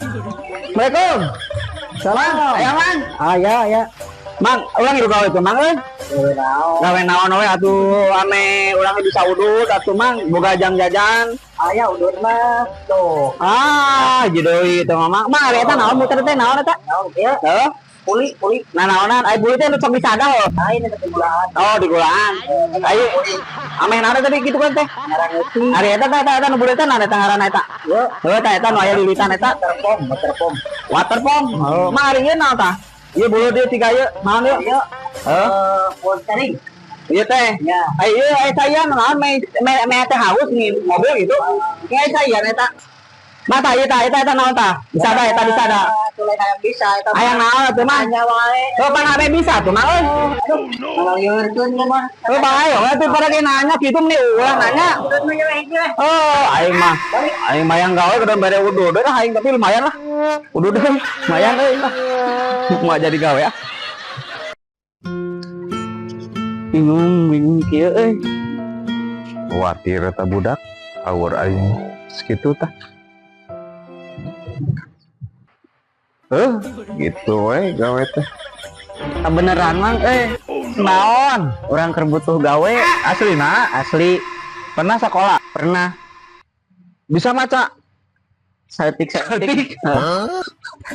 Assalamualaikum. Salam. Aya, Mang. Aya, aya. Mang, urang hidup gawe tuh, Mang euy. Gawe naon? Gawe naon we atuh, ame urang bisa udut atuh, Mang, boga jang jajan. Aya udut mah. Tuh. Ah, deui teh mah, Mang. Mang, ari eta naon muter teh, naon eta? Naon kieu? Heuh. Puli, puli. Nah, naonan? Ai buli teh nu sok disada heuh. Lain eta gulaan. Oh, di gulaan. Ayo, ameh naon tadi gitu kan teh? Ngaran. Ari eta teh, eta eta nu buli teh naon eta ngaranna eta? Yo. Heuh, tah eta nu aya lilitan eta. Waterpom, waterpom. Waterpom. Oh, Mang, ari ieu naon tah? Ieu bulu dieu tiga ieu, naon ieu? Ieu. Heuh. Power steering. Ieu teh. Ya. Ai ieu ai saya naon me me me teh haus nih mobil gitu. Ai saya eta. Mata ieu tah, eta eta naon tah? Bisa da eta, bisa da. Tulai hayang bisa eta. Hayang naon atuh, Mang? Hanya wae. Oh, pan ame bisa tuh, Mang euy. Aduh, ngaliurkeun mah. Oh, bae we tuh pada ge nanya kitu meni ulah nanya. Udut mah hiji we. Oh, aing mah. Aing mah yang gawe kudu bare udud lah aing, tapi lumayan lah. Udud euy, lumayan euy lah. Mau jadi gawe ah. Bingung, bingung kieu euy. Khawatir eta budak awur aing segitu tah. Gitu we gawe teh. Beneran, Mang, eh. Naon? Urang keur butuh gawe. Asli na? Asli. Pernah sekolah? Pernah. Bisa maca? Saeutik saeutik.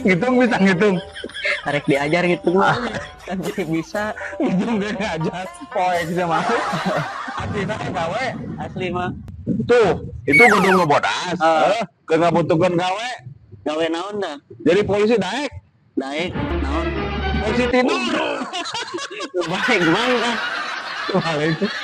Ngitung bisa ngitung. Tarik diajar gitu mah. Kan jadi bisa. Ngitung gak ngajar. Poe bisa masuk. Asli na gawe. Asli mah. Tuh, itu kudu ngebodas. Keur ngabutuhkeun gawe. Gawe naon dah? Jadi polisi daek. Daek naon? Polisi tidur. Baik, Mang ah. Waalaikumsalam.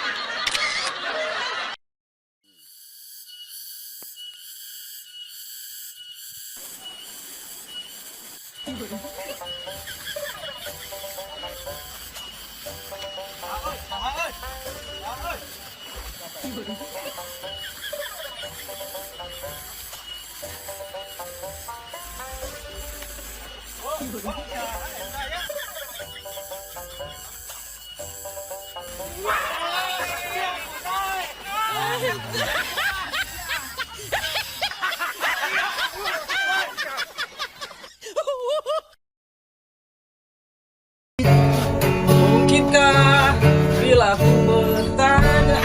Mungkinkah bila aku bertanya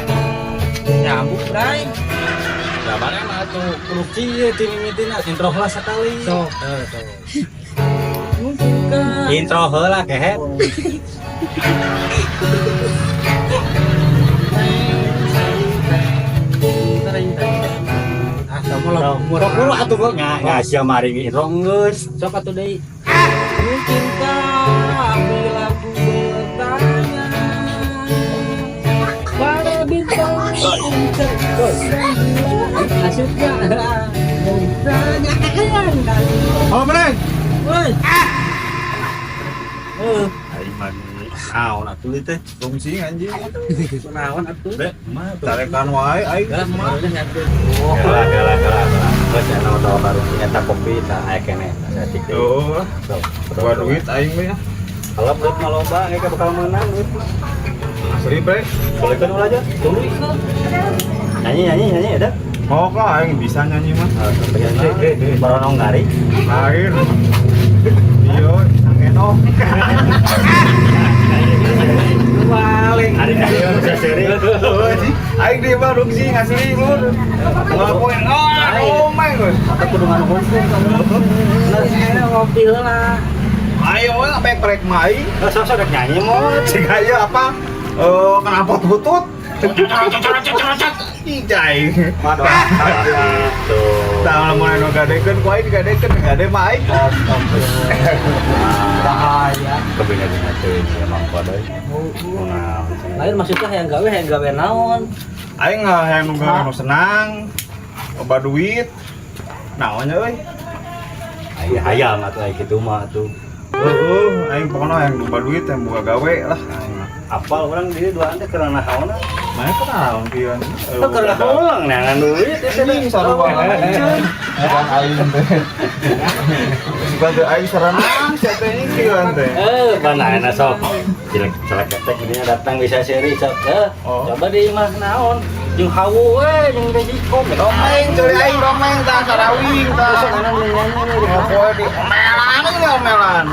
nyambung, Bray? Gambarnya mah tuh kudu kieu ti mimitina, intro heula sakali. Sok, sok. Mungkinkah Intro heula, kehet. Ah, kamu lah. Sok dulu atuh kok nya nya sia mari intro geus. Sok atuh deui. Mungkinkah bila ku bertanya pada bintang asup gak? Tanya. Oh, Bray. Woi. Eh, Aing mah naon atuh ieu teh? Rungsing anjing. Naon atuh? Be, mah tuh. Tarekan wae aing. Gelas mah. barunya nyatu. Kalah kalah kalah. Geus nya tahu baru eta kopi tah aya keneh saeutik deui. Tuh, Sok. gua duit aing mah ya. Kalau duit mah loba engke bakal menang duit mah. Asli, Bre. Bolehkan ulah aja. Tuluy. Nyanyi nyanyi nyanyi ada. Oh, kok aing bisa nyanyi mah. Baronong ngari. Lain. Iya, sang enok. Paling. Ari kaya bisa seri. Aing di mah rungsing asli mun. Ngelakuin oh, oh my god. Atau kudu nganuhun kamu. Bener, ngopi heula. Ayo we apa yang prek mah aing. Sok sok rek nyanyi mau. Cik aja apa? Kenapa butut? Ih, cai. Waduh. Tuh. Tah lamun anu gadekeun ku aing digadekeun, gade mah aing. Bahaya. Kebina-bina teuing emang kodoi. Nah, Lain maksudnya hayang gawe naon? Aing hayang nu gawe nu senang, loba duit. Naonnya euy? Aing hayang atuh aya kitu mah atuh. Heeh, aing pokona hayang loba duit, hayang boga gawe lah aing mah. Apal urang di duaan teh keur nahaona. Mana kenal kieu? Teu keur ulang neangan duit teh. Anjing sarua. Bukan aing teh. Bukan teh aing saranang sia teh kieu teh. Mana enak sok. Jelek jelek ketek gini datang bisa seri sok. Oh. Coba di mah naon. Jeung hawu we jeung resiko. Domeng curi aing domeng tah sarawing tah. Poe di omelan ini omelan.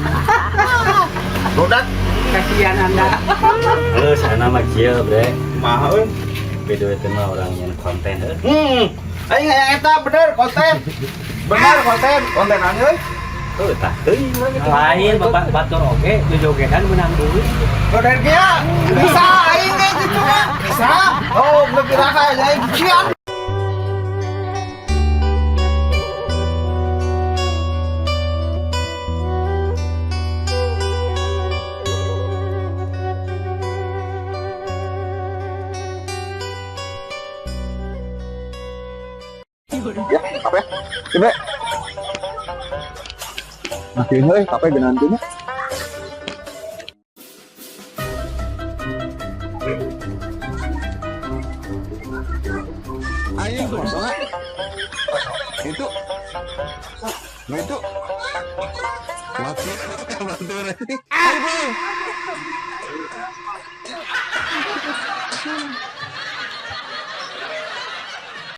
Budak Kasihan Anda. Heuh, sana mah kieu, Bre. kumaha euy. Video itu mah orang yang konten heuh. Aing hayang eta bener konten. Bener konten, kontenan euy. Heuh, tah teuing urang gitu. Lain bapak batur oge jojogedan menang duit. Bener dia. Bisa aing ge gitu mah. Bisa. Oh, lebih raka aing cian. Ya, apa ya? Coba. Makin euy, kape geunaan teh. Ayo kosong ah. Itu. Nah itu. Mati. Bantu. Ayo.